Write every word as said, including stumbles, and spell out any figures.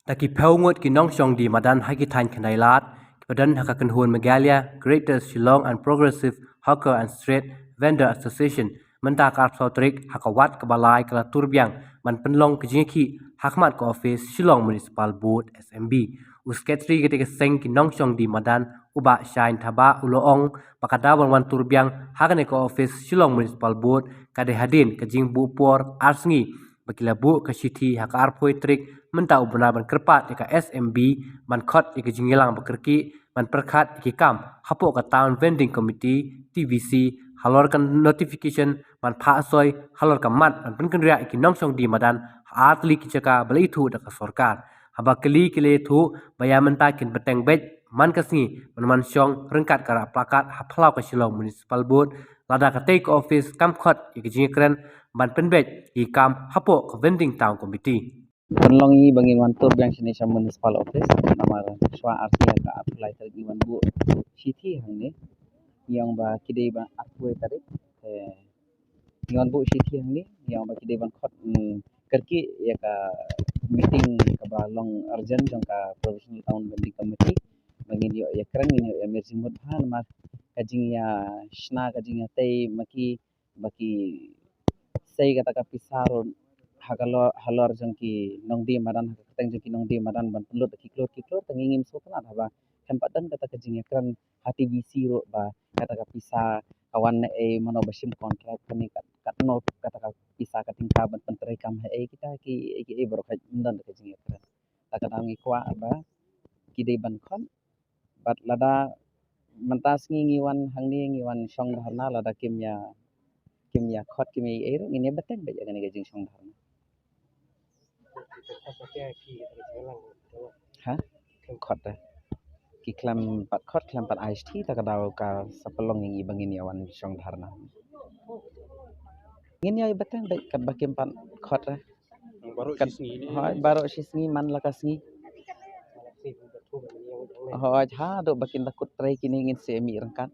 Da ki phew ngut ki nongshong die madan ha ki thaiñ khyndai lad kiba don ha ka kynhun Meghalaya Greater Shillong and Progressive Hawker and Street Vendor Association mynta ka arphew tarik ha ka wat kaba lai ka la tur biang ban pynlong ka jingïakhih ha khmat ka office Shillong Municipal Board, S M B. U Secretary katei ka seng ki nongshong die madan, u Bah Shine Thabah, u la ong ba ka daw ban wan tur biang ha kane ka office Shillong Municipal Board ka dei hadien ka jingbuh por ar sngi ba ki la buh ka shithi ha ka arphew tarik mynta u bnai ban kyrpad ïa ka S M B ban khot ïa ka jingïalang ba kyrkieh ban pyrkhat ïa ki kam hapoh ka Town Vending Committee, T V C, halor ka notification ban phah soi halor ka mat ban pynkynriah ïa ki nongshong die madan ha artylli ki jaka ba la ithuh da ka sorkar. Haba kylli ki la ïathuh ba ïa mynta kin bteng beit man ka sngi ban wan shong ryngkat ka rah plakat ha phyllaw ka Shillong Municipal Board, lada katei ka office kam khot ïa ka jingïakren ban pynbeit ïa ki kam hapoh ka Vending Town Committee. Pynlong ïa ba ngin wan tur biang shane sha Municipal Office, namar shuwa ar sngi ha ka arphew lai tarik ngi wan buh shithi hangne. Ngi ong ba ki dei ba arphew tarik, eh, ngi wan buh shithi hangne, ngi ong ba ki dei ban khot, mm, kyrkieh ïa ka meeting kaba long urgent jong ka Provisional Town Vending Committee. Ba ngin ïoh ïakren, ngin ïoh ïamir jingmut bha namar ka jingïashna, ka jingïatei ma ki, ba ki sei kata ka pisa ruh ha ka lo-, halor jong ki nongdie madan, ha ka kyrteng jong ki nongdie madan ban pynlut da ki klur ki klur, tang ngi ngim sngewtynnat haba khlem pat don kata ka jingïakren ha T V C ruh ba kata ka pisa ka wan na ei, mano ba shim contract kane, kat, katno kata ka pisa ka tyngka ban pyntreikam ha ei, kita ki, ki ei baroh ka ym don ka jingïakren. Ta ka daw ngi kwah ba ki dei ban khot, bad lada mynta sngi ngi wan hangne, ngi wan shong dharna, lada kim ïa, kim ïa khot, kim ïa ei ruh, ngin ïa bteng beit ïa kane ka jingshong dharna. Ha? Khot da. Ki khlem pat khot, khlem pat ai shithi, ta ka daw ka sa pynlong ïa ngi ba ngin ïa wan shong dharna. Ngin ïa bteng beit katba kim pat khot da. Baroh shi sngi ne? Hooid, baroh shi sngi man la ka sngi. Hooid, haduh ba kin da kut trei kine ngin sa mih ryngkat.